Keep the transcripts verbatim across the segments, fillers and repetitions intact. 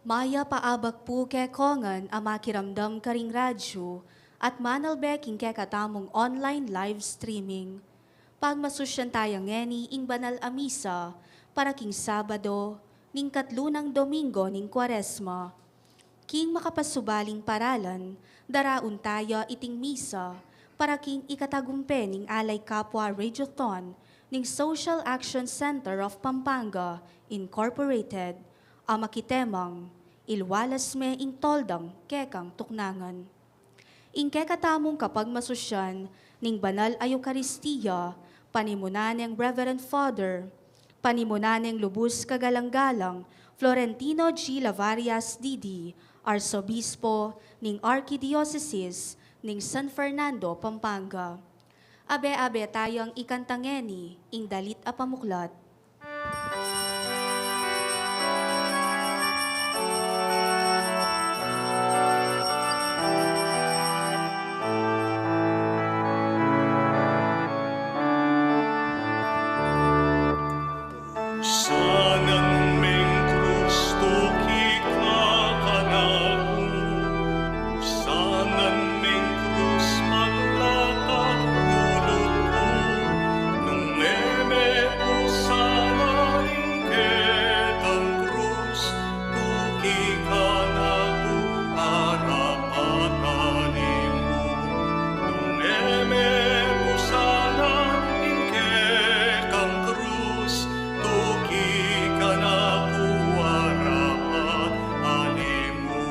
Mayap a abak pu kekongan a makiramdam karing radyu at manalbe king kekatamung online live streaming. Pagmasusyan taya ngeni ing banal a misa para king Sabado ning katlu nang Domingo ning Kuaresma. King makapasubaling paralan, daraun taya iting misa para king ikatagumpe ning Alay Kapwa Radiothon ning Social Action Center of Pampanga Incorporated, a makitemang Ilwalas Me ing Toldang Kekang Tuknangan. Ing kekatamung kapagmasusyan ning banal a Eukaristia, panimunan neng Reverend Father, panimunan neng lubus kagalang-galang Florentino G. Lavarias, D D, Arsobispo ning Arkidiosesis ning San Fernando, Pampanga. Abe-abe tayang ikanta ngeni ing dalit a pamuklat. Pusanan meng krus tuki ka kanaku. Pusanan meng krus maglakat tulud ku. Nung e me pusanan ing kekang krus, tuki kanaku arapat alimu. Nung e me pusanan ing kekang krus, tuki kanaku arapat alimu.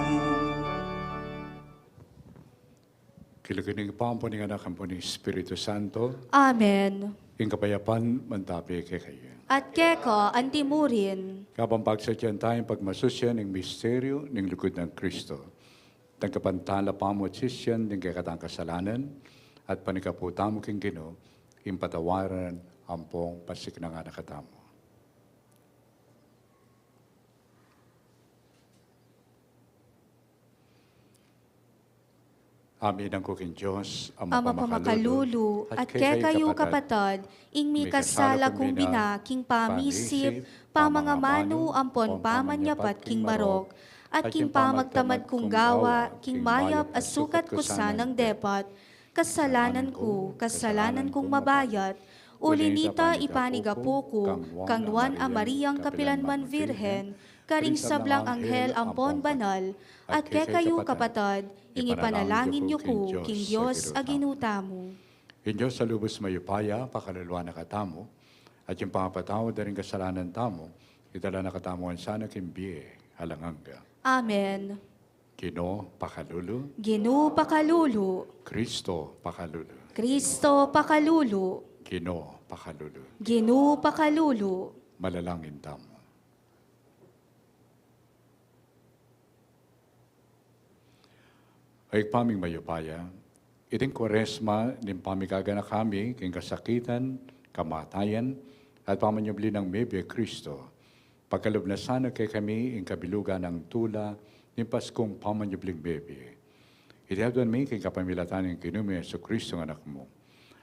King lagyu ning Ibpa, ampon ning Anak, ampon ning Espiritu Santo. Amen. Ing kapayapan mantabi kekayu. At keka antimurin. Kabang pagsadyan taya ing pagmasusyan ning misteryu ning lugud nang Kristo. Tanggapan tala pamu at sisian ding kekatang kasalanan, at panikapu tamu king Ginu, ing patawaran ampong pasiknangan na katamu. Aminan ku king Dios, Ama pamakalulu, at kekayu kapatad, ing mikasala kung bina king pamisip, pamangamanu, ampon pamanyapat king marok, at king pamagtamad kung gawa king mayap a sukat ku sanang depat. Kasalanan ku, kasalanan kung mabayat, uli nita ipanigapu ku kang Nuan a Mariang kapilanman Virgen, karing sablang anghel ampon banal, at kekayu kapatad, ing ipanalangin yu ku king Dios a Ginu tamu. Ing Dios a lubus mayupaya pakaluluan na katamu, at ing pamapatawad da ring kasalanan tamu, idala na katamu ngan sana king bie alang angga. Amen. Ginu pakalulu. Ginu pakalulu. Kristo pakalulu. Kristo pakalulu. Ginu pakalulu. Ginu pakalulu. Manalangin tamu. O Ibpa ming mayupaya, iting Kuaresma ning pamigaganaka mi king kasakitan, kamatayan, at pamanyubli nang mebie Kristo, pakalub na sana kekami ing kabilugan nang tula ning Paskung pamanyubling mebie. Iti aduan mi king kapamilatan ning Ginu ming Jesucristo a Anak mu,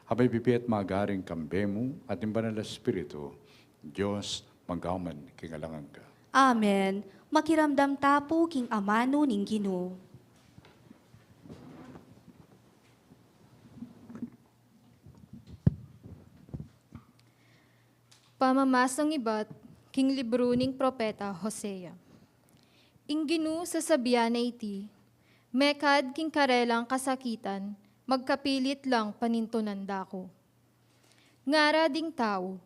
a mabibie at magari king kambe mu at ning Banal a Espiritu, Dios, mangga man king alang angga. Amen. Makiramdam ta pu king amanu ning Ginu. Pamamasang ibat king libru ning propeta Hosea. Ing Ginu sasabian na iti, mekad king karelang kasakitan, magkapilit lang panintunan da ku. Ngara ding tau,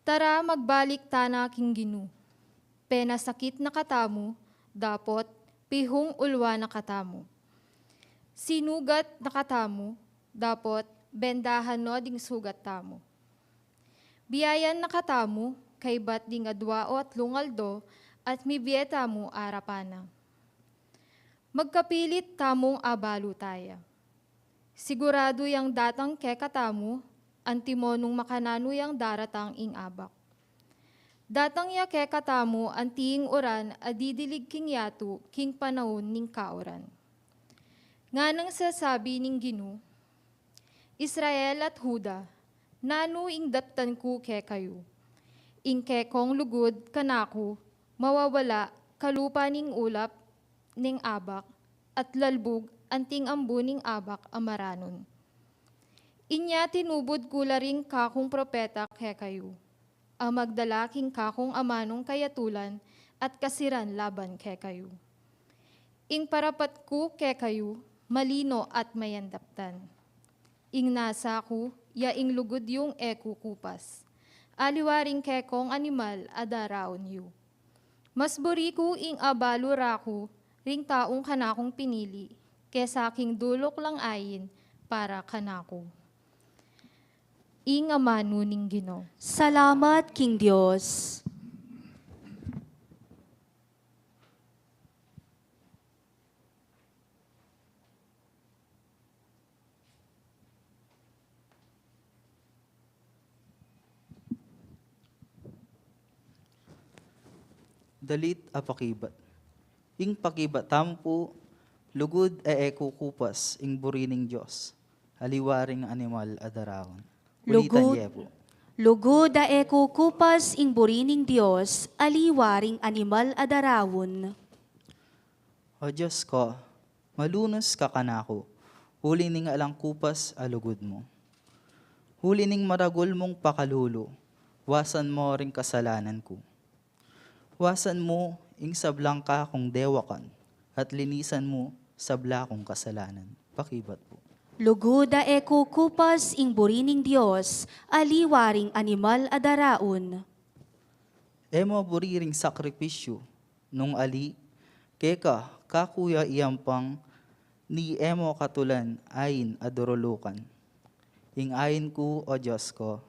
tara magbalik tana king Ginu. Penasakit na katamu, dapot pihung ulwa na katamu. Sinugat na katamu, dapot bendahan no ding sugat tamu. Biayan na katamu, kaybat ding adua o atlung aldo, at mibie tamu arapan na. Magkapilit tamung abalu taya. Siguradu yang datang kekatamu, antimo nung makananu yang daratang ing abak. Datang ya kekatamu anti ing uran a didilig king yatu king panaun ning kauran. Nganang sasabi ning Ginu, Israel at Juda, nanu ing daptan ku kekayu? Ing kekong lugud kanaku mawawala kalupa ning ulap ning abak, at lalbug anting ambu ning abak a maranun. Inya tinubud ku la ring kakung propeta kekayu, a magdala king kakung amanung kayatulan at kasiran laban kekayu. Ing parapat ku kekayu, malino at mayandaptan. Ing nasa ku, ya ing lugud yung e kukupas. Aliwa ring kekong animal a daraun yu. Mas buri ku ing abalu ra ku ring taung kanakung pinili, kesa king duluk lang ain para kanaku. Ing amanu ning Ginu. Salamat king Dios. Dalit a pakibat. Ing pakibat tamu pu, lugud a e kukupas ing buri ning Dios, aliwa ring animal a daraun. Ulitan ye pu. Lugud a e kukupas ing buri ning Dios, aliwa ring animal a daraun. O Dios ko, malunus ka kanaku, uli ning alang kupas a lugud mu. Uli ning maragul mung pakalulu, wasan mo ring kasalanan ku. Wasan mu ing sablang kakung dewakan, at linisan mu sabla kung kasalanan. Pakibat pu. Lugud a e kukupas ing buri ning Dios, aliwa ring animal a daraun. E mo buri ring sakripisyu nung ali, keka, kaku ya iyampang, ni e mo katulan ain a durulukan. Ing ain ku, O Dios ko,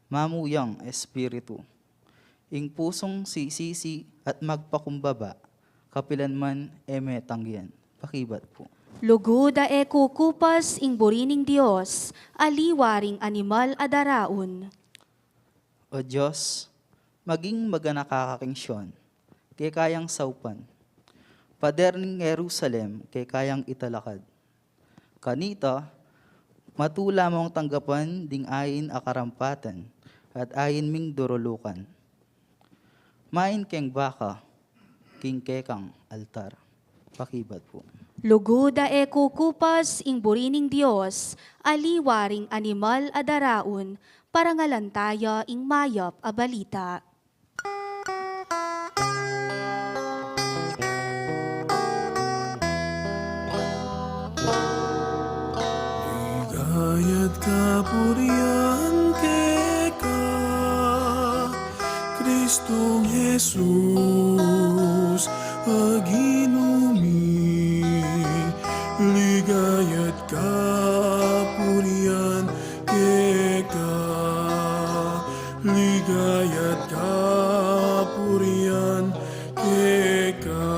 mamu yang espiritu. Ing pusung sisisi at magpakumbaba, kapilan man e me tanggian. Pakibat pu. Lugud a e kukupas ing buri ning Dios, aliwa ring animal a daraun. O Dios, maging maganaka ka king Sion, keka yang saupan. Pader ning Jerusalem, keka yang italakad. Kanita, matula mong tanggapan ding ain a karampatan at ain ming durulukan. Main keng baka, king kekang altar. Pakibat pu. Lugud a e kukupas ing buri ning Dios, aliwa ring animal a daraun, parangalan taya ing mayap a balita. Ligaya't kapurian keka, Kristong Jesus, a Ginu mi. Ligaya't kapurian keka, ligaya't kapurian keka.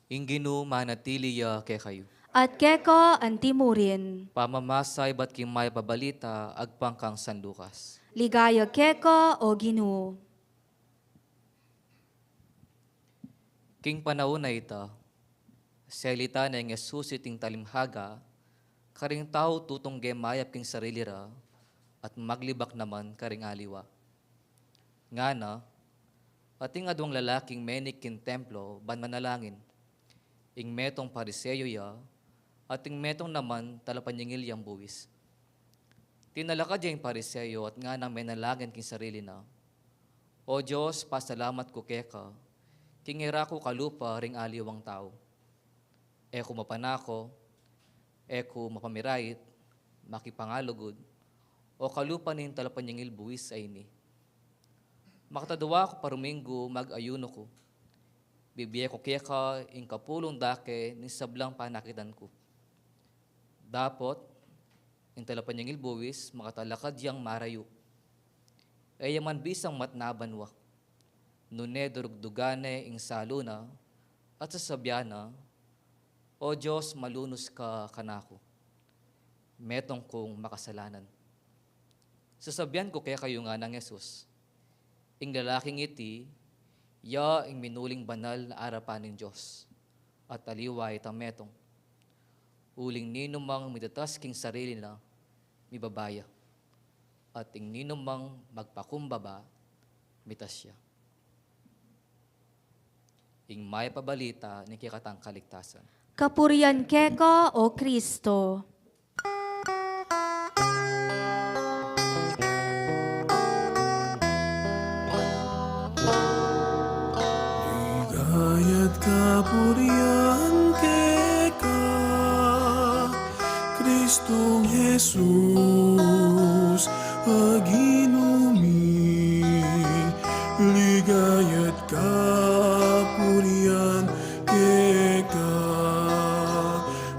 Ing Ginu manatili ya kekayu. At keka antimurin. Pamamasa ibat king mayap a balita agpang kang San Lucas. Ligaya keka, O Ginu. King panaun a ita, selita neng Jesus iting talimhaga karing tau tutungge mayap king sarili ra at maglibak naman karing aliwa. Ngana, ating adwang lalaking menik king templo ban manalangin. Ing metung Pariseo ya, at ing metung naman talapanyingil yang buis. Tinalakad ya ing Pariseo at nganang menalangin king sarili na, "O Dios, pasalamat ku keka, king e ra ku kalupa ring aliwang tau. E ku mapanako, e ku mapamirait, makipangalugud, o kalupa ning talapanyingil buis a ini. Makatadwa ku pa ruminggu mag-ayuno ku. Bibie ku keka ing kapulung dake ning sablang panakitan ku." Dapot, ing talapanyingil buis makatalakad yang marayu. E ya man bisang matna banua. Nune durugdugan ne ing salu na at sasabian na, "O Dios, malunus ka kanaku. Metung kung makasalanan." "Sasabian ku kekayu," ngana nang Jesus, "ing lalaking iti, ya ing minuling banal na arapan ning Dios, at aliwa itang metung. Uling ninumang mitatas king sarili na, mibaba ya. at ing ninumang magpakumbaba, mitas ya. Ing mayap a balita ning kekatang kaligtasan. Kapurian keka, O Kristo. Ligaya't kapurian keka, Kristong Jesus, a Ginu mi. Ligaya't kapurian keka,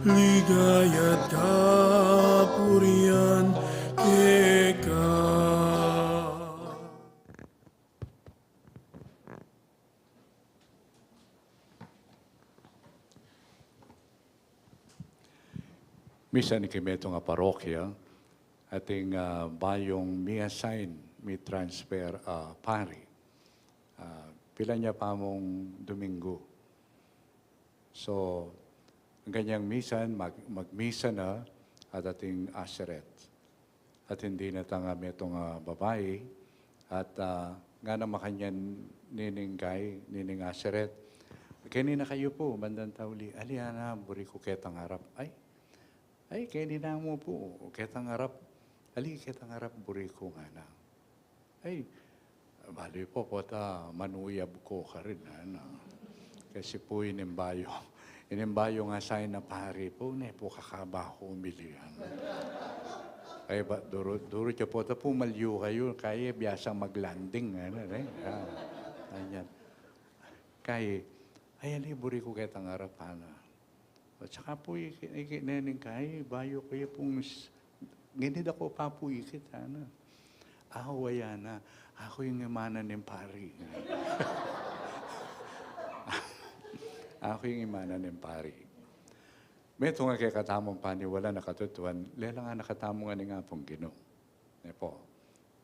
ligaya't kapurian keka. Misan king metung a parokya, atin, ah, bayung mi-assign, mi-transfer, ah, pari. Ah, pilan ya pamung Domingo. So, ing kanyang misan, mag-, magmisa na, at atin aseret. At indi na tang metung a babai, at, ah, ngana makanyan nining kai, nining aseret. Keni na kayu pu, bandang tauli, ali, ana, buri ku ketang arap. Ay, ay, keni na mu pu, ketang arap. Ali, ketang arap, buri ku, ngana. Ay, bale pu, pota manuyab ku karin, ana. Kasi pu, inimbayu, inimbayu nga sa ina pari pu, ne pu kakaba ku umili, ana. Ay, ba, duru, duru ya pota pu, malyu kayu, kaya biasang mag-landing, ana, ne? Ah, anyan. Kaya, ay, ali, buri ku ketang arap, ana. At saka pu, iki, iki, neng kai, bayu ku ya pung s-, ngeni da ku pa pu ikit, ana. Awa, ana, aku ing imana ning pari. Aku ing imana ning pari. Metung a kekatamung paniwalan a katutuan, lelangan na katamu ngan ning Apung Ginu. Ne pu.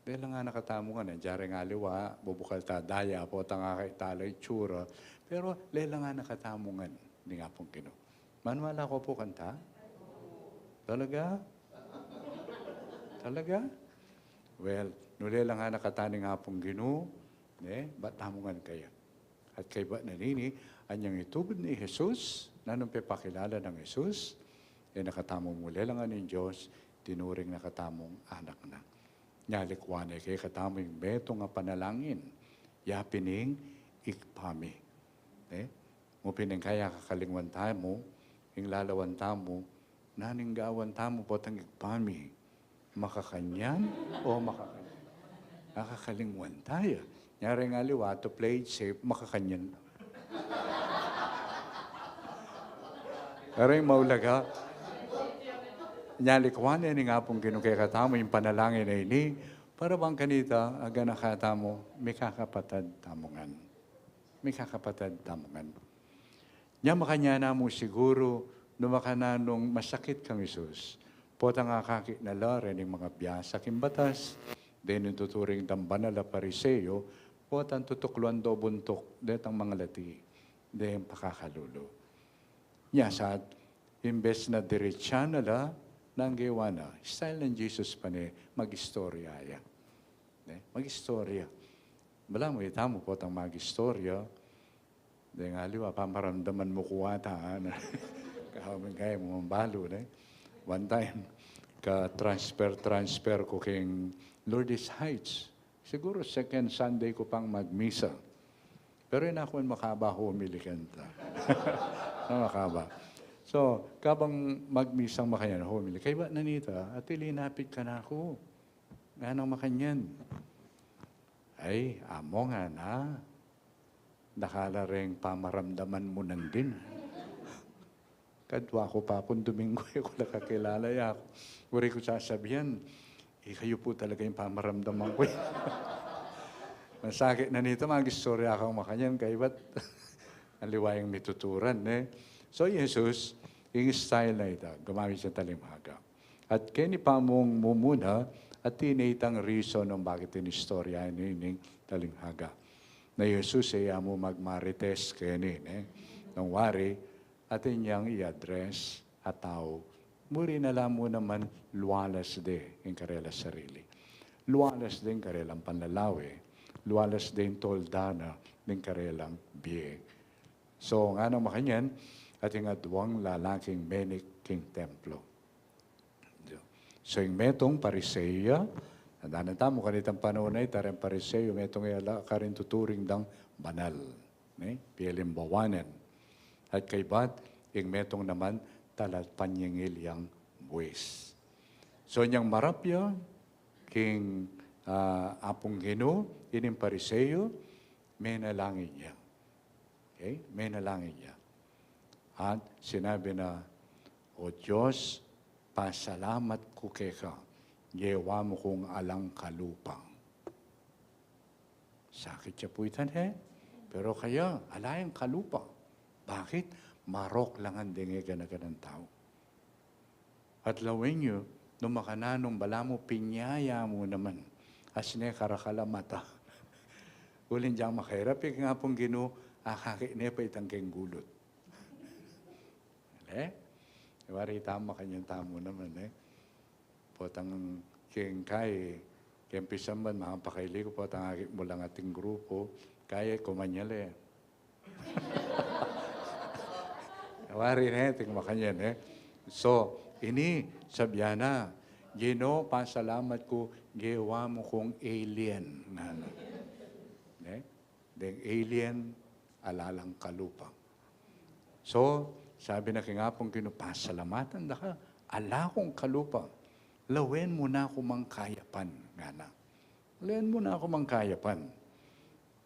Lelangan na katamu ngan, e, dya ring aliwa, bubukal ta daya, potang akit ta la itsura, pero lelangan na katamu ngan ning Apung Ginu. Maniwala ko pu kanta? Talaga? Talaga? Well, nu lelangan na kata ning Apung Ginu, ne, bat tamu ngan kaya? At kaybat na nini, anyang itubud nang Jesus, nanung pepakilala nang Jesus, e na katamu mu lelangan ning Dios, tinuring na katamung anak na. Nya likwan ne kekatamu ing metung a panalangin, ya pin ing Ibpa mi. E? Mu pin ing kaya kakalingwan tamu, ing lalawan tamu, nanu ing gawan tamu potang Ibpa mi, makakanyan o makakanyan? Nakakalingwan taya. Nya ring aliwa, to play it safe, makakanyan. Pero ing maulaga, nya likwan ne ning Apung Ginu kekatamu ing panalangin a ini, para bang kanita, aganaka tamu, mikakapatad tamu ngan. Mikakapatad tamu ngan. Nya makanyan na mu siguru, nu makananung masakit kang Jesus, potang akakit na la reng manga biasa king batas, deng tuturing dang banal a Pariseo, potang tutukluan do buntuk detang mangalati, deng pakakalulu. Nya sa, imbes na diretsan na la, nanu ing gewa na, style nang Jesus pa ne, mag-istorya ya. Ne? Mag-istorya. Balamu itamu potang mag-istorya, deng aliwa, pamaramdaman mu ku ata, ana. Kahaw mi kaya mu mambalu, ne? One time, ka-transfer, transfer ku king Lourdes Heights. Siguru second Sunday ku pang magmisa. Pero e na ku makaba humili kanta. Na makaba. So, kabang magmisang makanyan humili, kaybat na nita, at linapit kanaku. Nganang makanyan? Ay, amu, ngana, dakal la reng pamaramdaman mu nandin. Kadwa ku pa pung Domingo, e ku la kakilala ya. Buri ku sasabian, ikayu pu talaga ing pamaramdaman ku. Masakit na nita, mag-istorya kang makanyan, kaybat aliwa ing mituturan, ne? So, Jesus, ing style na ita, gumamit ya ning talinghaga. At keni pa mung mumuna, atin itang reason nung bakit inistorya ne ning talinghaga. Na i Jesus e ya mu magmarites keni, ne? Nung wari, atin yang i-address a tau, muri na la mu naman lualas de ing karelang sarili. Lualas ding karelang panlalawe, lualas ding tolda na ding karelang bie. So, ngana makanyan, ating aduang lalaking menik king templo. So, ing metung Pariseo ya, tandaan tamu kanitang panaun a ita, reng Pariseo, metung ya la karin tuturing dang banal, ne? Pialimbawanan. At kaybat, ing metung naman, talapanyingil yang buis. So, inyang marap ya king, ah, Apung Ginu, ining Pariseo, menalangin ya. Okay? Menalangin ya. At sinabi na, "O Dios, pasalamat ku keka, gewa mu kung alang kalupa." Sakit ya pu itan, he? Pero kaya, ala yang kalupa. Bakit? Marok la ngan deng gana-ganang tau. At lawen yu, nung makananu, balamu pinyaya mu naman. As ne karakal a mata. Uling diyang makairap, ika nga pung Ginu, akakit ne pa itang keng gulut. Ale? Wari tamu, makanyan tamu naman, e. Potang keng kai, keng pisamban, makapakaili ku, potang akit mu lang ating grupu, kaya kumanyal, e. Wari ne, ting makanyan, e. So, ini, sabian na, Ginu, pasalamat ku, gewa mu kung alien. Ngana. Ne? Deng alien, ala lang kalupa. So, sabi na king Apung Ginu, pasalamatan da ka, ala kung kalupa. Lawen mu na ku mang kayapan, ngana. Lawen mu na ku mang kayapan.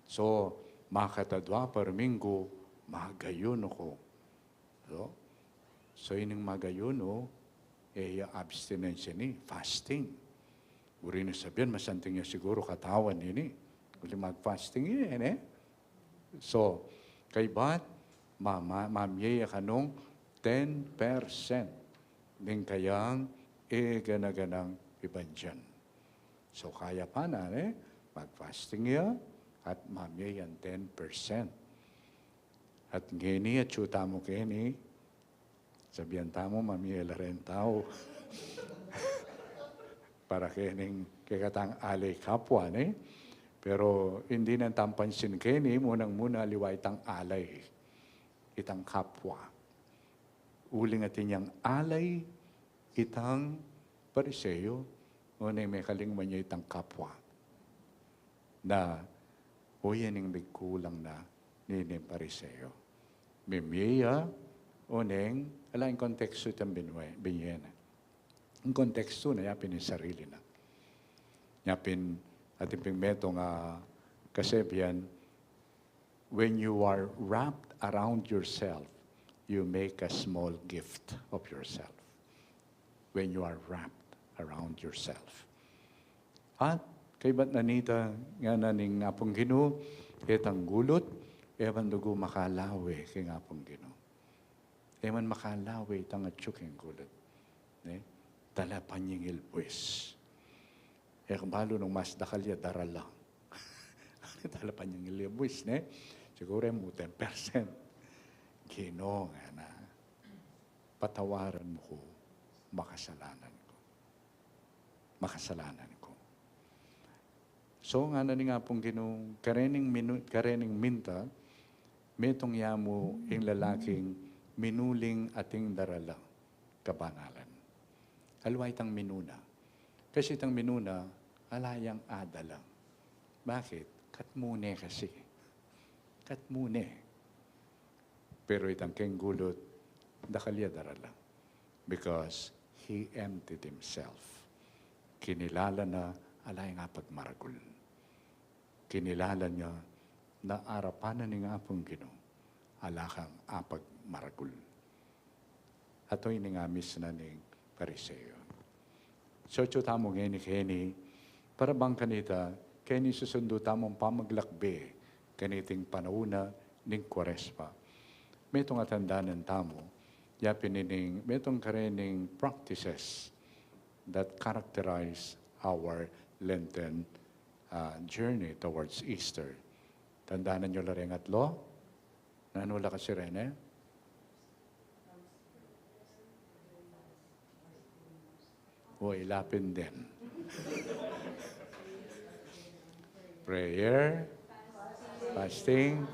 So, makatadwa pa ring minggu, mag-ayunu ku. So, so ining mag-ayunu, e ya abstinence ini, fasting. Buri na sabian, masanting ya siguru katawan ini. Uli mag-fasting ya, e, ne? So, kaybat, mama-, mamie ya kanung ten percent ning kayang e gana-ganang pibandian. So, kayapan na, ne? Mag-fasting ya, at mamie yang ten percent. At ngeni, atyu tamu keni, sabian tamu, mamie la reng tau. Para kening kekatang alay kapwa, ne? Pero indi na tang pansin keni, munang-muna aliwa itang alay, itang kapwa. Uling atin yang alay, itang Pariseo, o neng mekalingwan ya itang kapwa. Na, o ya ning migkulang na nining Pariseo. Mimie ya, o neng, ala ing kontekstu itang binue-, binye na. Ing kontekstu na, yapin ing sarili na. Yapin, atin pin metung a kasebian, when you are wrapped around yourself, you make a small gift of yourself. When you are wrapped around yourself. At kaybat na nita, ngana ning Apung Ginu, ketang gulut, e man dugu makalawe king Apung Ginu. E man makalawe itang atyu king gulut. Ne? Talapanyingil buis. E ku balu nung mas dakal ya darala. Talapanyingil ya buis, ne? Siguru e mu ten percent. Ginu, ngana, patawaran mu ku, makasalanan ku. Makasalanan ku. So, ngana ning Apung Ginu, karening minu-, karening minta, metung ya mu ing lalaking minuling ating darala kabanalan. Aliwa itang minuna. Kasi itang minuna, ala yang adala. Bakit? Katmu ne kasi. Katmu ne. Pero itang keng gulut, dakal ya darala. Because he emptied himself. Kinilala na ala yang apagmaragul. Kinilala na na arapan na ning Apung Ginu, ala kang apagmaragul. Ato ining amis na ning Pariseo. So, atyu tamu ngeni keni, para bang kanita, keni susundu tamung pamaglakbe, kaniting panaun na ning Kuaresma. Metung a tandanan tamu, yapin ining, metung karening practices that characterize our Lenten, uh, journey towards Easter. Tandanan yu la reng atlu? Nanu la kasi reni? O, ilapin din. Prayer, fasting,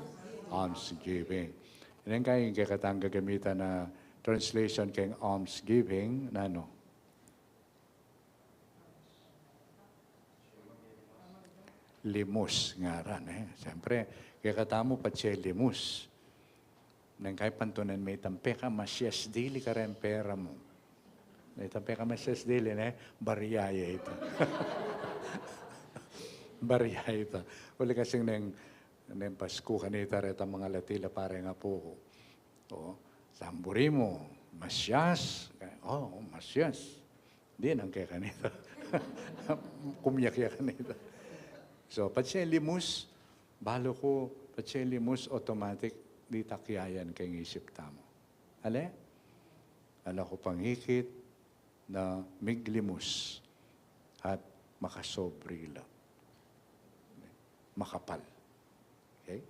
almsgiving. Ini kaya ing kekatang gagamitan na translation keng almsgiving, nanu? Limus, ngaran, e. Siyempre, kekatamu patse limus. Neng kaya pantunan me itang pekamasyas dili kareng pera mu. Itang pekamasyas dili, ne? Barya ya ita. Barya ita. Uli kasi neng, neng Pasku kanita retang mangalati la, pare, ing apu ku. O, samburi mu, masyas. O, masyas. Dinan ke kanita. Kumyak ya kanita. So, patse limus, balu ku, patse limus, automatic, ditak ya yan keng isip tamu. Ale? Ala ku pangikit na miglimus at makasobri la. Makapal. Okay?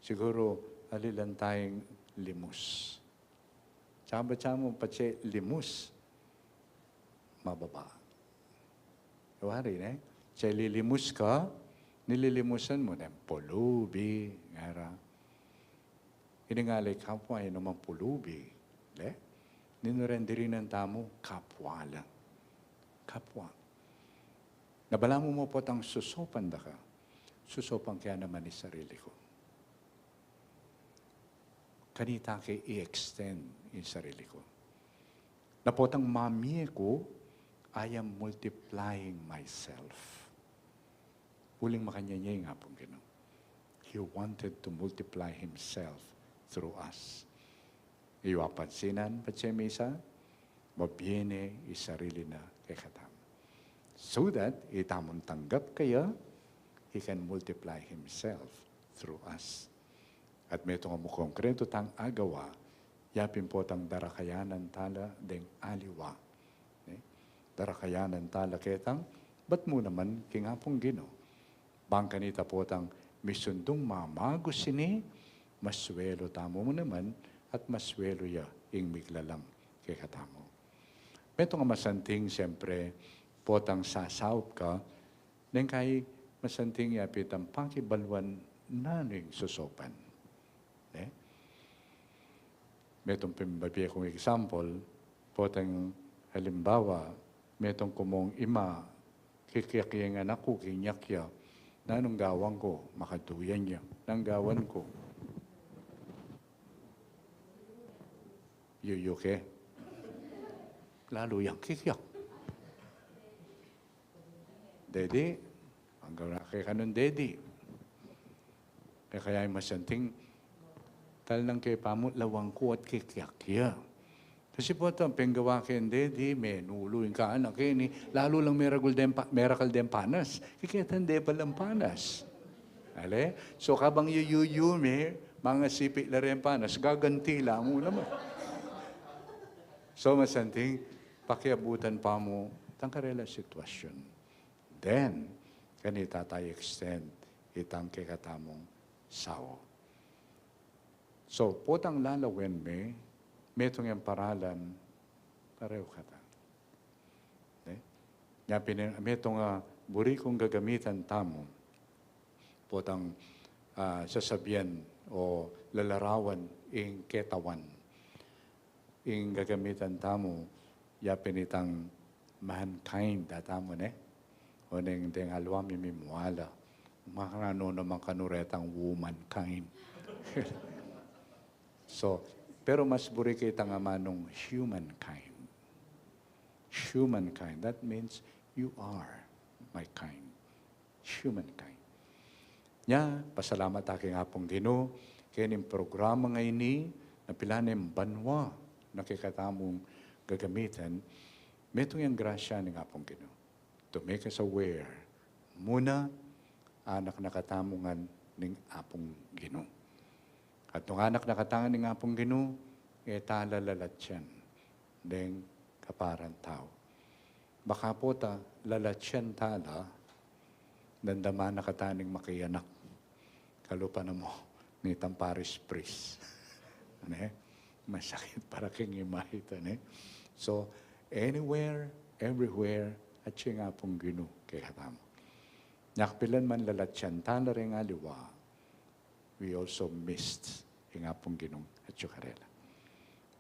Siguru, ali lang tayong limus. Tsamba-tsamba mu patse limus, mababa. Wari, ne? Tse lilimus ka, nililimusan mu, ne? Pulubi, ngara. Ini nga la i kapwa, inu mang pulubi, le? Ninu ren dirinan tamu, kapwa la. Kapwa. Na balamu mu potang susopan da ka, susopan ke ya naman i sarili ku. Kanita ke i-extend ing sarili ku. Na potang mamie ku, I am multiplying myself. Uling makanyan ya ing Apung Ginu. He wanted to multiply himself through us. Yu apansinan, patse misa, mabie ne i sarili na kekatamu. So that, itamu tanggap kaya, he can multiply himself through us. At metung a mu konkretu tang agawa, yapin potang darakayanan tala deng aliwa. Ne? Darakayanan tala ketang, bat mu naman king Apung Ginu. Bang kanita potang misundung mamagus ini, masuelu tamu mu naman, at masuelu ya ing miglalang kekatamu. Metung a masanting, siyempre, potang sasaup ka, neng kai masanting ya pitang pakibaluan nanu ing susopan. Ne? Metung pin babie kung example, potang halimbawa, metung kumung ima, kikyak ya ing anak ku, kinyak ya. Nanung gawan ku, makaduyan ya. Nang gawan ku, yuyu ke. Lalu yang kikyak. Dedi, anggang na kekanung dedi. E kaya ing masanting, talnang ke pamu, lawan ku at kikyak ya. Kasi potang penggawa ke ing dedi, menulu ing kanak ini, lalu lang meragul deng pa-, merakal deng panas. Kiketa de palang panas. Ale? So, kabang yuyuyu me, mangasipi la reng panas, gaganti la mu naman. So, masanting, pakiabutan pa mu, tang karelang sitwasyun. Then, kanita ta i-extend itang kekatamung sau. So, potang lalawen me, metung yang paralan, pareho kata. Ne? Nya pin, metung a buri kung gagamitan tamu, potang, ah, sasabian o lalarawan ing ketawan. Ing gagamitan tamu, yapin itang mankind, da tamu, ne? O neng deng aliwa mi mimwala. Makananu naman kanu retang womankind. So, pero mas buri ke itang amanung humankind. Humankind, that means you are my kind. Humankind. Nya, pasalamat ta king Apung Ginu, kening programa ngeni, na pilan ing banua na kekatamung gagamitan, metung yang grasya ning Apung Ginu. To make us aware, muna, anak na katamu ngan ning Apung Ginu. At nung anak na katamu ngan ning Apung Ginu, e tala lalatyan deng kaparang tau. Baka pota, lalatyan tala, dandama na kata ning makianak. Kalupa na mu, nitang parish priest. Ne? Masakit para king ima ita, ne? So, anywhere, everywhere, atyu ing Apung Ginu kekatamu. Nya kapilan man lalatyan tala reng aliwa, we also missed ing Apung Ginung atyu karela.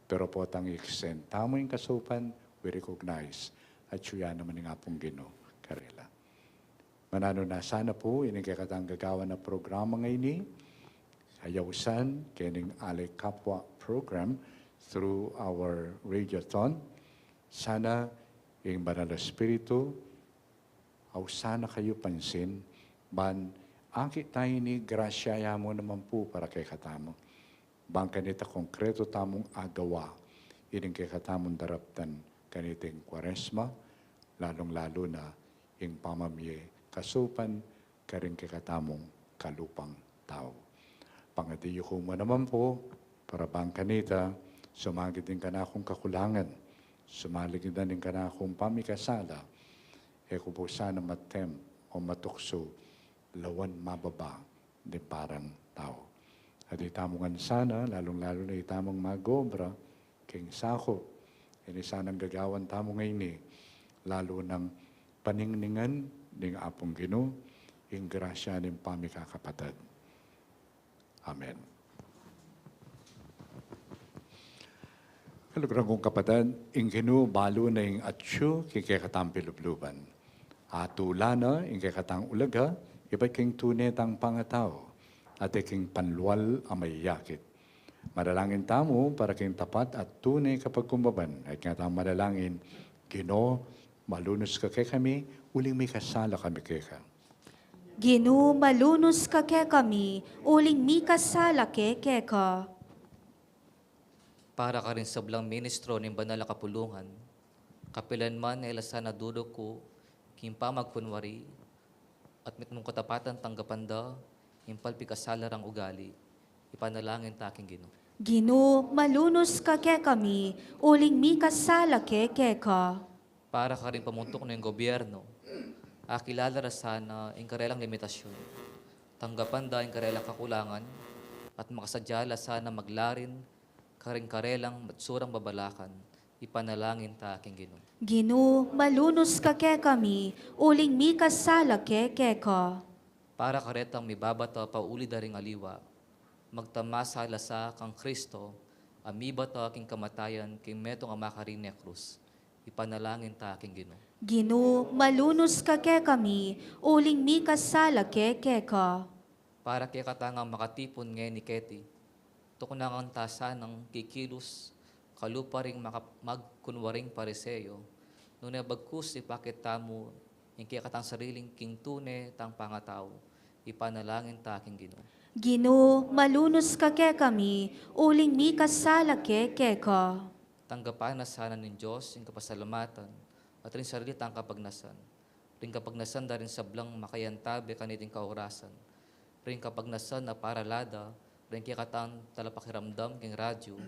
Pero potang i-extend tamu ing kasaupan, we recognize atyu ya naman ing Apung Ginu karela. Mananu na sana pu ining kekatang gagawan a programa ngeni, ayausan kening Alay Kapwa program through our radiothon. Sana ing Banal a Espiritu, ausan na kayu pansin, ban akit ta ini grasya ya mu naman pu para kekatamu. Bang kanita konkretu tamung agawa ining kekatamung daraptan kaniting Kuaresma, lalung-lalu na ing pamamie kasaupan karing kekatamung kalupang tau. Pangadi yu ku mu naman pu, para bang kanita, sumagid ing kanakung kakulangan, sumagid ing kanakung pamikasala, e ku pu sana matempt o matuksu lawan mababa ding parang tau. At itamu ngan sana, lalung-lalu na itamung mag-obra king sakup ini sanang gagawan tamu ngeni, lalu nang paningningan ning Apung Ginu, ing grasya ning pamikakapatad. Amen. Kaluguran kung kapatad, ing Ginu balu na ing atyu king kekatang pilubluban. Atula na ing kekatang ulaga ibat king tune tang pangatau, at king panlual a mayakit. Manalangin tamu para king tapat at tune kapagkumbaban, at king kekatang manalangin, Ginu, malunus ka kekami, uling mikasala kami keka. Ginu, malunus ka kekami, uling mikasala ke keka. Para karing sablang ministro ning banal a kapulungan, kapilan man e la sana duduku king pamagkunwari at mitmung katapatan tanggapan da ing palpikasala rang ugali, ipanalangin ta king Ginu. Ginu, malunus ka kekami, uling mikasala ke keka. Para karing pamuntuk ning gobyerno, akilala ra sana ing karelang limitasyun, tanggapan da ing karelang kakulangan, at makasadya la sana maglarin karing karelang matsurang babalakan, ipanalangin ta king Ginu. Ginu, malunus ka kekami, uling mikasala ke keka. Para karetang mibabata pauli da ring aliwa, magtamasa la sa kang Kristo a mibata king kamatayan king metung a makaring ne krus, ipanalangin ta king Ginu. Ginu, malunus ka kekami, uling mikasala ke keka. Para kekatang makatipun ngeni keti, tuknangan ta sanang kikilus kalupa ring maka-, magkunwaring Pariseo, nune bagkus ipakit tamu ing kekatang sariling king tune tang pangatau, ipanalangin ta king Ginu. Ginu, malunus ka kekami, uling mikasala ke keka. Tanggapan na sana ning Dios ing kapasalamatan at ring sarili tang kapagnasan, ring kapagnasan da ring sablang makayantabe kaniting kaurasan, ring kapagnasan a para la da ring kekatang talapakiramdam king radyu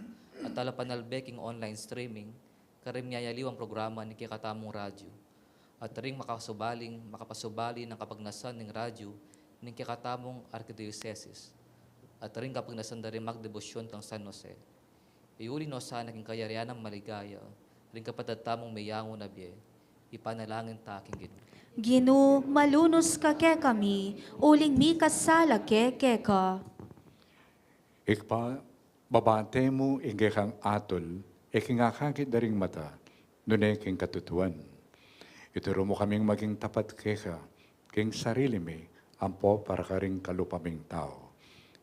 at talapanalbe king online streaming, karing miyayaliwang programa ning kekatamung radyu, at ring makasubaling makapasubali nang kapagnasan ning radyu ning kekatamung arkidiosesis, at ring kapagnasan da ring magdebosyun kang San Jose. Iuli no sana king kayarian nang maligaya ring kapatad tamung meyangu na bie, ipanalangin ta king Ginu. Ginu, malunus ka kekami, uling mikasala ke keka. Ibpa, babate mu ing kekang atul, e king akakit da ring mata, nune king katutuan. Ituru mu kaming maging tapat keka, king sarili mi, ampo para karing kalupa ming tau.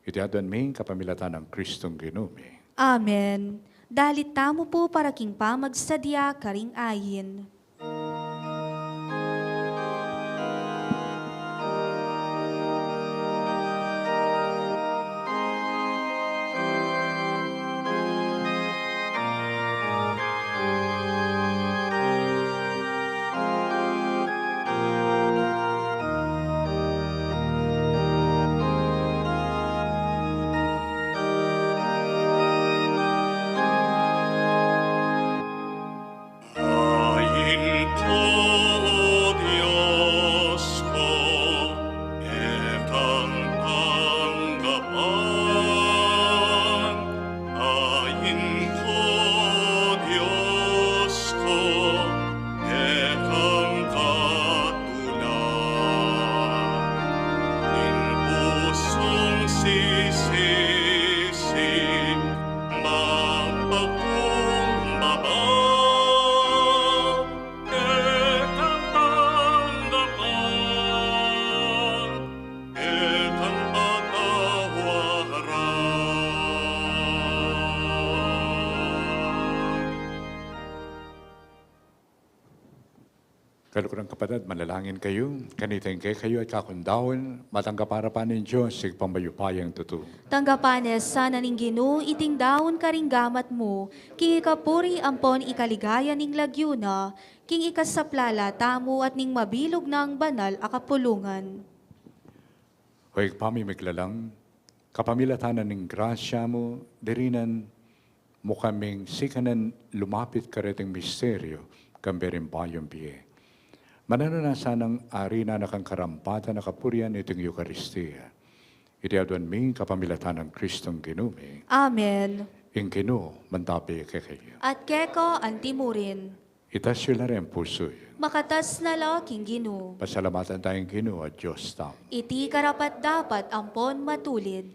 Iti aduan mi king kapamilatan nang Kristong Ginu mi. Amen. Dalit tamu pu para king pamagsadya karing ain. Kaluguran kapatad, manalangin kayu, kanita ing kekayu at kakundaun, matanggap arapan ning Dios, Ibpang mayupayang tutu. Tanggapan na sana ning Ginu iting daun karing gamat mu, king ikapuri ampon ikaligaya ning lagyu na, king ikasaplala tamu at ning mabilug nang banal a kapulungan. O Ibpa mi miglalang, kapamilatan na ning grasya mu, dirinan mu kaming sikanan lumapit kareting misteryu, kambe ring bayung bie. Mananu na sanang ari na kang karampatan a kapurian iting Eukaristia. Iti aduan mi kapamilatan nang Kristong Ginu mi. Amen. Ing Ginu mantabi kekayu. At keka antimurin. Itas yu la ring pusu yu. Makatas na la king Ginu. Pasalamatan taya ing Ginu a Dios tamu. Iti karapat-dapat ampon matulid.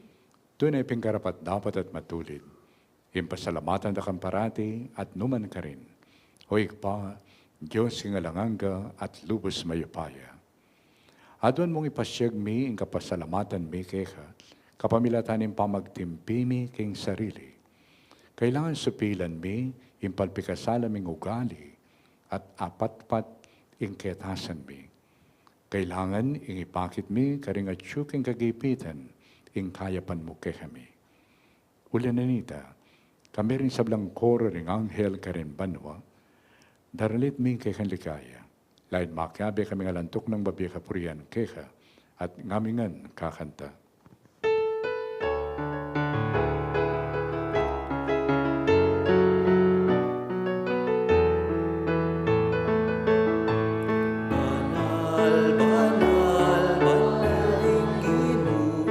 Tune pin karapat-dapat at matulid, ing pasalamatan da kang parati at numan karin, O Ibpa, Dios king alang angga at lubus mayupaya. Aduan mung ipasiag mi ing kapasalamatan mi keka, kapamilatan ning pamagtimpi mi king sarili. Kailangan supilan mi ing palpikasala ming ugali at apatpat ing ketasan mi. Kailangan ing ipakit mi karing atyu king kagipitan ing kayapan mu kekami. Uli na nita, kambe ring sablang koro ring anghel karin banua, daralit mi kekang ligaya, lain makiabe kaming alang tuknang babie kapurian keka, at ngami ngan kakanta. Banal, banal, banal ing Ginu,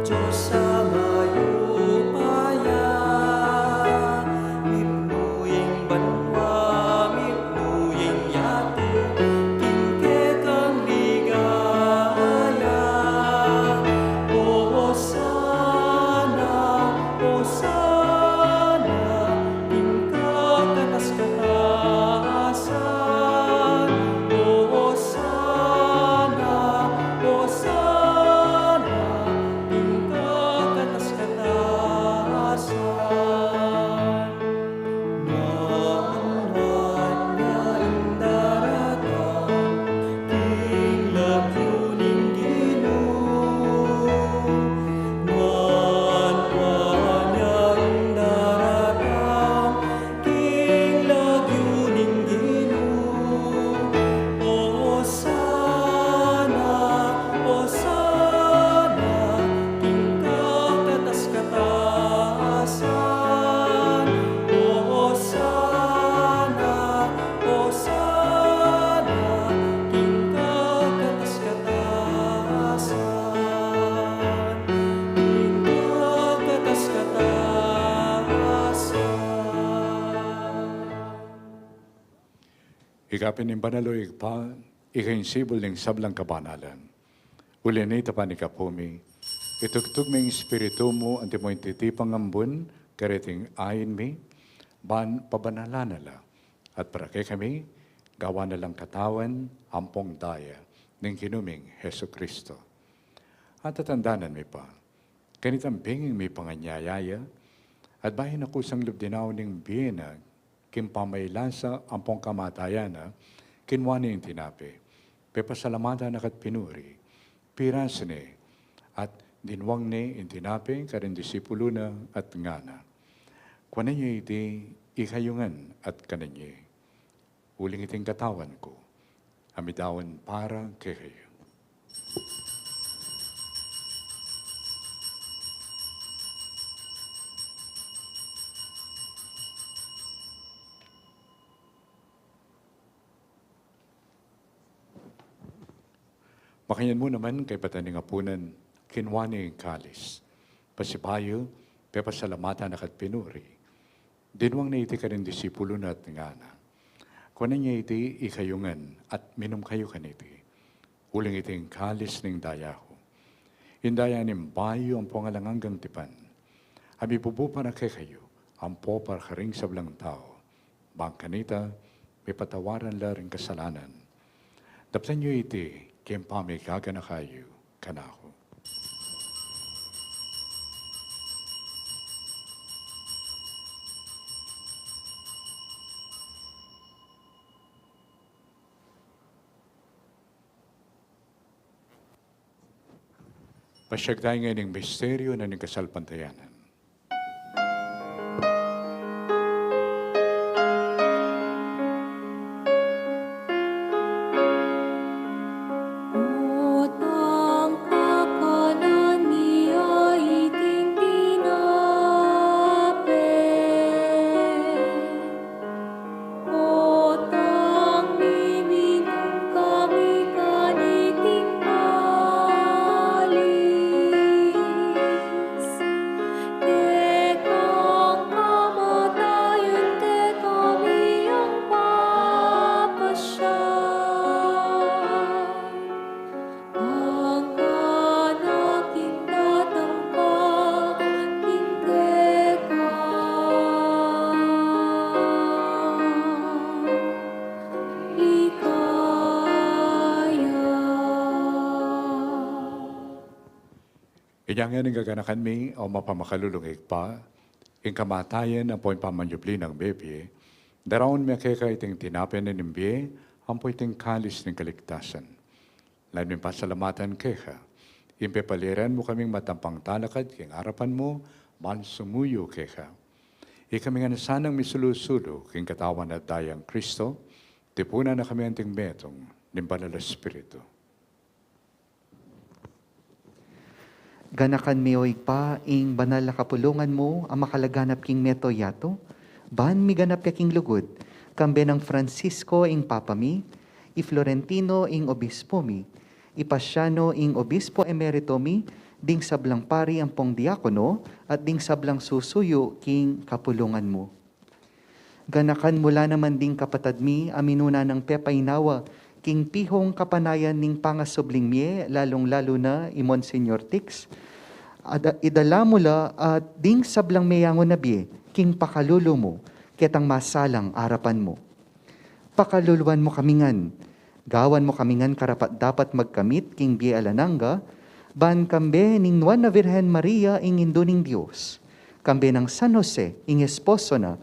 Dios a mayupaya. Mipnu ing banua, mipnu ing yatu, king kekang ligaya. O Hosanna, Hosanna, king kakatas-katasan. O Hosanna, Hosanna, king kakatas-katasan. Nuan, nuan ya ing daratang king lagyu ning Ginu. Nuan, nuan ya ing daratang king lagyu ning Ginu. Hosanna, Hosanna, king kakatas-katasan. Hosanna, Hosanna, king kakatas-katasan. King kakatas-katasan. Ika pin ing banal, O Ibpa, ika ing sibul ning sablang kabanalan. Uli na nita, panyawad pu mi, itugtug me ing Espiritu mu antimo ing titipang ambun kareting ain mi, ban pabanalan na la, at para kekami gawan na lang katawan ampong daya ning Ginu ming Jesucristo. At tatandanan mi pa, kanitang benging mipanganyaya ya, at bayu na kusang lub dinaun ing bie na king pamailasa ampong kamatayan na, kinua ne ing tinape, pepasalamatan na ka't pinuri, pirasu ne, at dinwang ne ing tinape karing disipulu na at ngana: Kuanan ye iti ikayu ngan at kanan ye, uling iti ing katawan ku, a midaun para kekayu. Makanyan mu naman, kaybat ning apunan, kinua ne ing kalis, pasibayu pepasalamatan na ka't pinuri, dinwang ne iti karing disipulu na at ngana: Kuanan ye iti ikayu ngan at minum kayu kaniti, uling iti ing kalis ning daya ku, ing daya ning bayu ampong alang anggang tipan, a mibubu para kekayu ampo para karing sablang tau, bang kanita mipatawaran la ring kasalanan. Daptan yu iti king pamigaganaka yu kanaku. Pasiag tamu ngeni king misteryu na ning kasalpantayanan. Utang kakanan mi a iting tinape, utang mi minum kami kaniting kalis, kekang kamatayan kekami yang papasya. Angkan aking tatangka king keka ligaya. Inya ngeni gaganakan mi, o mapamakalulung Ibpa, ing kamatayan ampo ing pamanyubli nang mebie, daraun mi keka iting tinape na ning bie ampo iting kalis ning kaligtasan. Lalu ming pasalamatan keka, ing pepaliran mu kaming matampang talakad king arapan mu, ban sumuyu keka. Ikami ngan sanang misulu-sulu king katawan at dayang Kristo, tipunan na kami anting metung ning Banal a Espiritu. Ganakan mi, o Ibpa, ing banal a kapulungan mu a makalaganap king mabilug a yatu, ban miganap ya king lugud, kambe nang Francisco ing Papa mi, i Florentino ing Obispo mi, i Pasiano ing Obispo Emerito mi, ding sablang pari ampong diakono, at ding sablang susuyu king kapulungan mu. Ganakan mu la naman ding kapatad mi a minuna nang pepainawa king pihong kapanayan ning pangasubling mie, lalung-lalu na i Monsignor Tix. Ada-, idala mu la at ding sablang meyangu na bie king pakalulu mu, ketang masalang arapan mu. Pakaluluan mu kami ngan, gawan mu kami ngan karapat-dapat magkamit king bie alang angga, ban kambe ning Nuan a Virgen Maria ing Indu ning Dios, kambe nang San Jose ing esposo na,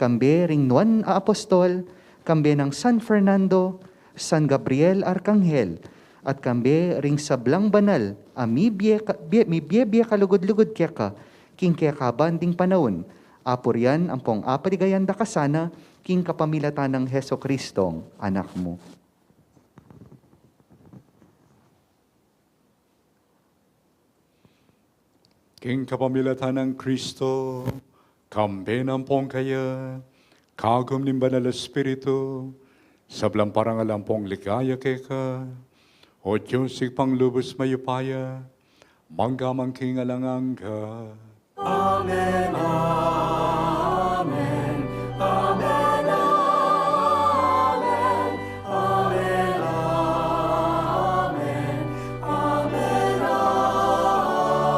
kambe ring nuan a apostol, kambe nang San Fernando, San Gabriel Arkanghel, at kambe ring sablang banal a mibie ka-, bie-, mibie-bie kalugud-lugud keka, king kekaban ding panaun, apurian ampong apaligayan da ka sana, king kapamilatan nang Jesucristong Anak mu. King kapamilatan nang Kristo, kambe na ampong kaya, kagum ning Banal a Espiritu, sablang parangal ampong ligaya keka, O Dios, Ibpang lubus mayupaya, mangga man king alang angga. Amen, amen, amen, amen, amen, amen, amen, amen.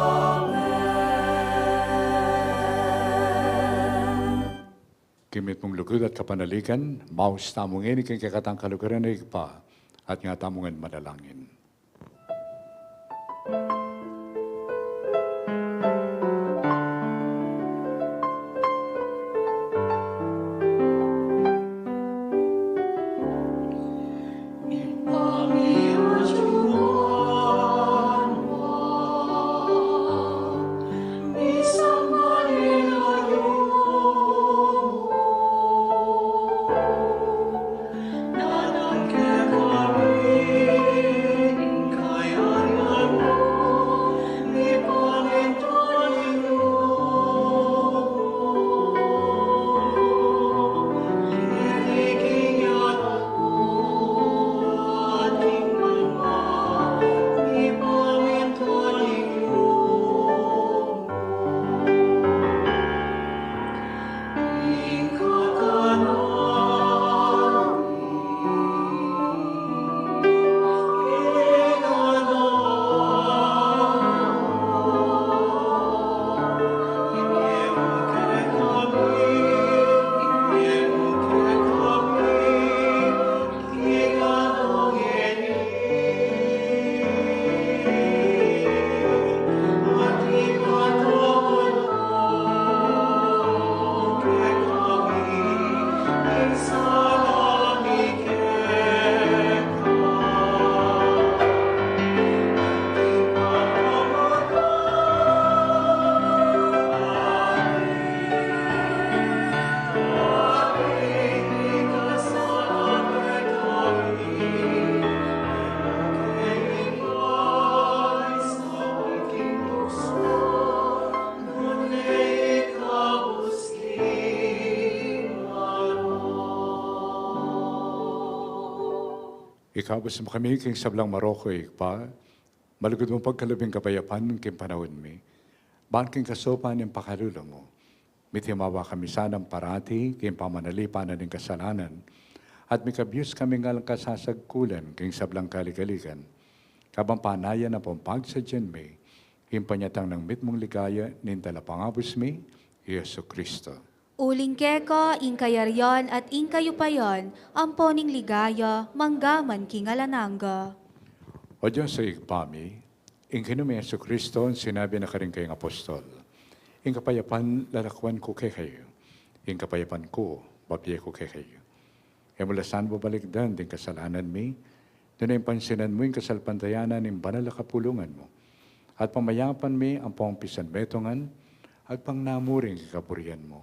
King mitmung lugud at kapanaligan, maus tamu ngeni king kekatang kaluguran a Ibpa, at nga tamu ngan manalangin. Pabustan mu kami king sablang marok, Ibpa, malugud mung pagkalub ing kapayapan king panaun mi, ban king kasupan ning pakalulu mu, mitimawa kami sanang parati king pamanalipan na ning kasalanan, at mikabus kami ngan kasasagkulan king sablang kaligaligan, kabang panayan ampong pagsadyan mi ing panyatang nang mitmung ligaya ning Talapangabus mi, Jesucristo. Uling keka ing kayarian at ing kayupayan, ampo ning ligaya, mangga man king alang angga. O Dios a Ibpa mi, ing Ginu ming Jesucristo, sinabi na karing kayang apostol, ing kapayapan lalakuan ku kekayu, ing kapayapan ku bibie ku kekayu. E mu la sana babalikdan ding kasalanan mi, nune pansinan mu ing kasalpantayanan ning banal a kapulungan mu, at pamayapan mi ampong pisan metungan, at pangnamuring king kaburian mu.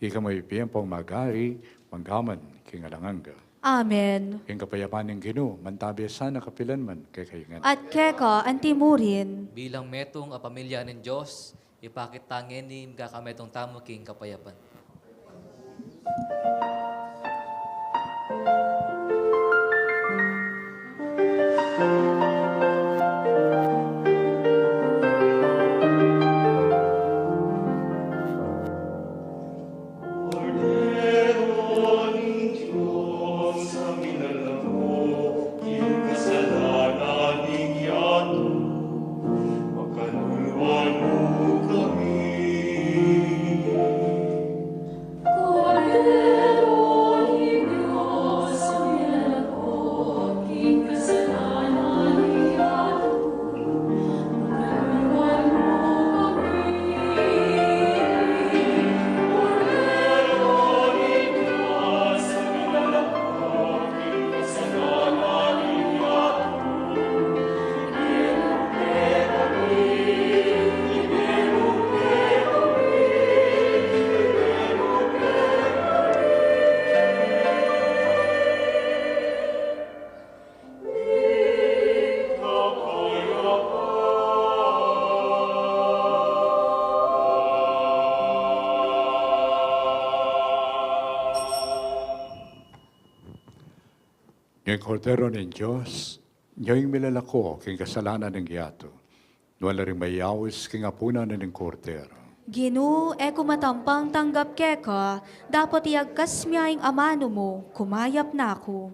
Ika mu ibie ampong mag-ari, mangga man king alang angga. Amen. Ing kapayapan ning Ginu, mantabi sana kapilan man kekayu ngan. At keka antimurin. Bilang metung a pamilya ning Dios, ipakit ta ngeni ing kakametung tamu king kapayapan. Pakaluluan mu kami. Kordero ning Dios, a milako king kasalanan ning yatu, pakaluluan mu kami. Kordero ning Dios, a milako Ing Kordero ning Dios, nya ing milalako king kasalanan ning yatu. Nuan la ring mayaus king apunan ning Kordero. Ginu, e ku matampang tanggap keka, dapot iyagkas mu ing amanu mu, kumayap na ku.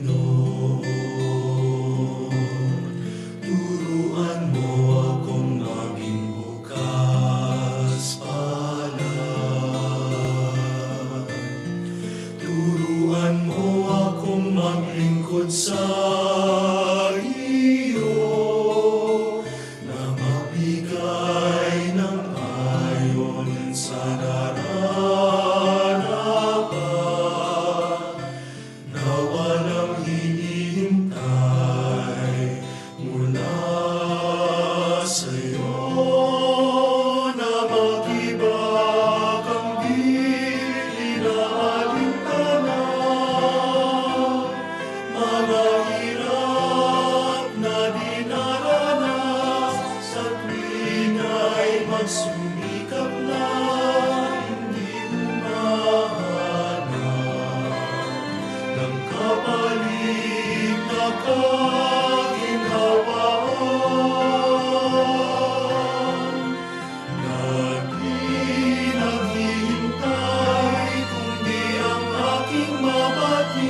Panginoon, turuan mo akong maging bukas palad. Turuan mo akong maglingkod sa iyo, na magbigay ng ayon sa nararapat, na walang hinihintay mula sa'yo, na mag-iba kang di inaalintana. Mga hirap na dinaranas, sa tuwing ay magsumikap na, hindi humahanap ng kapalit na kaginhawaan. Na di naghihintay, kundi ang aking mabati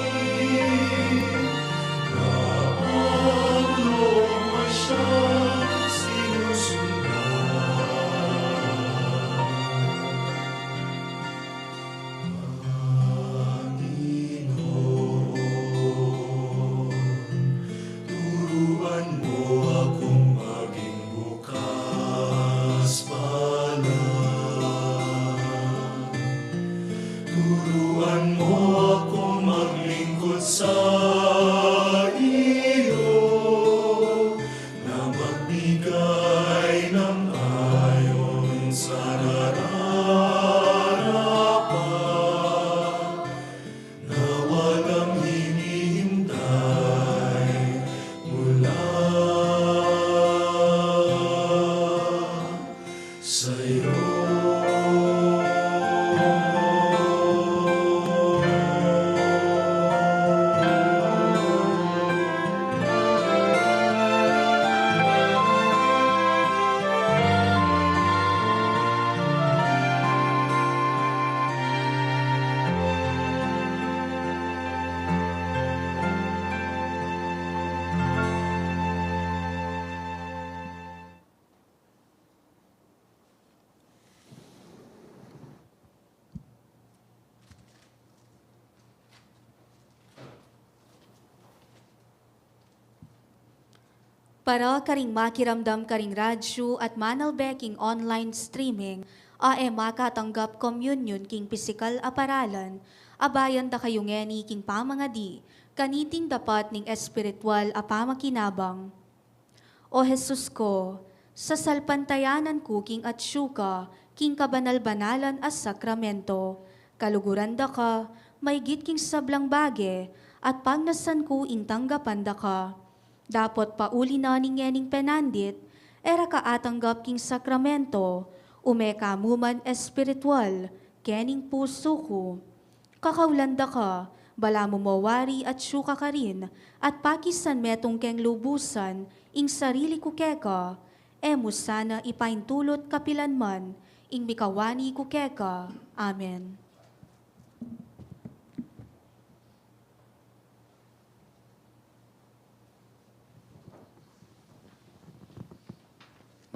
Para karing makiramdam karing radyu at manalbe king online streaming, a e makatanggap komunyon king pisikal a paralan, abayan da kayu ngeni king pamangadi, kaniting dapat ning espiritual a pamakinabang. O Jesus ko, sasalpantayanan ku king atsu ka, king kabanal-banalan a sakramento, kaluguran da ka, maygit king sablang bage, at pagnasan ku ing tanggapan da ka. Dapot pauli na ning ngening penandit, e ra ka atanggap king sakramento, ume ka mu man espiritual, kening pusu ku. Kakaulan da ka, balamu mo wari atsu ka karin, at pakisan metung keng lubusan ing sarili ku keka, e mu sana ipaintulut kapilan man, ing mikawani ku keka. Amen.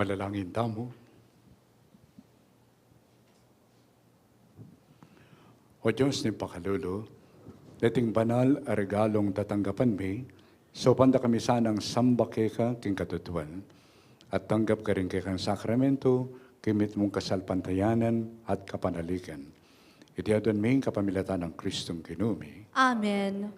Manalangin tamu. O Dios ning pakalulu, deting banal a regalung tatanggapan mi, saupan da kami sanang samba keka king katutuan, at tanggap karing kekang sakramento, king mitmung kasalpantayanan at kapanaligan. Iti aduan mi king kapamilatan nang Kristong Ginu mi. Amen.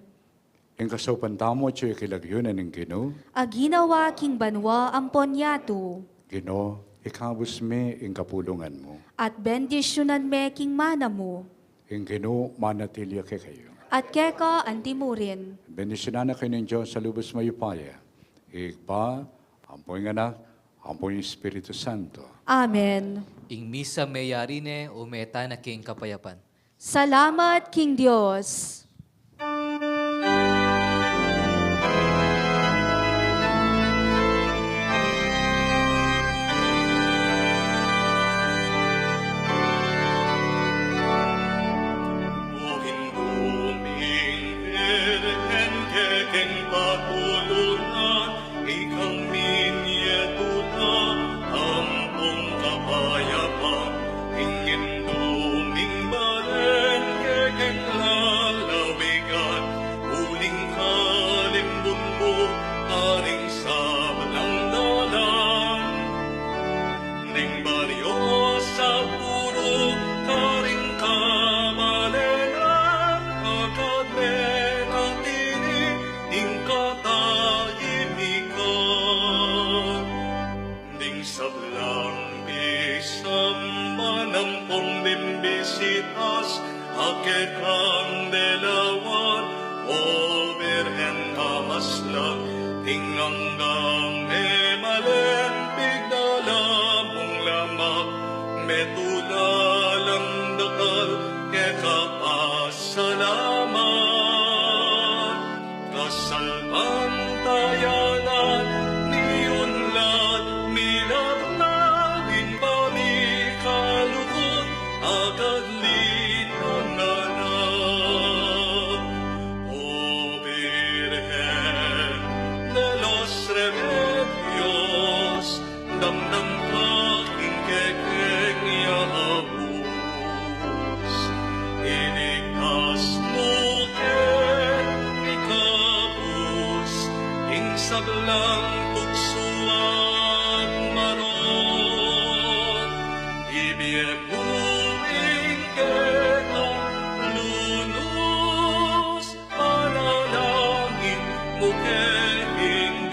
Ing kasaupan tamu atyu ya king lagyu na ning Ginu. A ginawa king banua ampon yatu. Ginu, ikabus mi ing kapulungan mu. At bendisyunan me king mana mu. Ing Ginu manatili ya kekayu. At keka antimurin. Bendisyunan na kayu ning Dios a lubus mayupaya, Ibpa, ampo ing Anak, ampo ing Espiritu Santo. Amen. Ing misa meyari ne, ume tana king kapayapan. Salamat king Dios. Ikang minie tuta ampong kapayapan, ing Indu ming balen kekeng lalawigan, uling kalimbun mu karing sablang dalan. Ding baryo sa puru karing kabalenan, agad me na tini ing katahimikan. Ding sablang pisamban ampong bimbisitas, a kekang delawan, O Birhen a maslag, ing anggang e malempig dala mung lamak, metula lang dakal keka pasalamat. Kasalpantayanan, miunlad, milagnan, ing pamikalugud, agad linangan na. O Birhen de los Remedios, damdam ka king kekeng ya abus. Iligtas mu ke, ikabus ing sablang tuksu at marok. Ibie mu ing kekang lunus, panalangin mu ke ing